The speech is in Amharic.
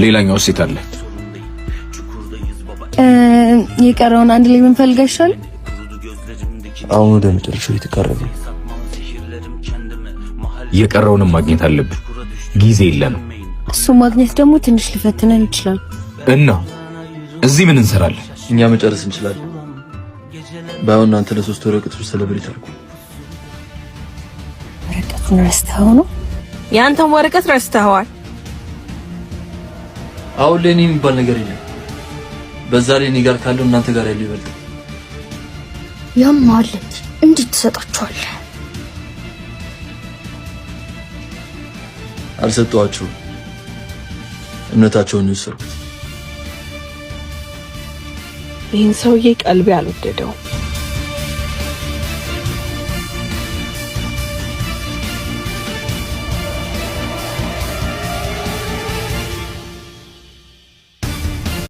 ሌላኛው ሴት አለ። የቀረውን አንድ ላይ ብንፈልግ አይሻልም? አሁን ወደ መጨረሻው እየተቃረበ ነው። የቀረውንም ማግኘት አለብን። ጊዜ የለንም። እሱ ማግኘት ደግሞ ትንሽ ሊፈትነን ይችላል። እና እዚህ ምን እንሰራለን? እኛ መጨረስ እንችላለን። ባይሆን እናንተ ለሶስት ወረቀቶች celebrate አድርጉ። ወረቀቱን ረስተኸው ነው? የአንተን ወረቀት ረስተኸዋል። አሁን ላይ እኔ የሚባል ነገር የለም። በዛ ላይ እኔ ጋር ካለው እናንተ ጋር ያለው ይበልጣል። ያማል። እንዴት ትሰጣቸዋለህ? አልሰጠኋቸውም። እምነታቸውን ነው የወሰድኩት። ይህን ሰውዬ ቀልቤ አልወደደውም።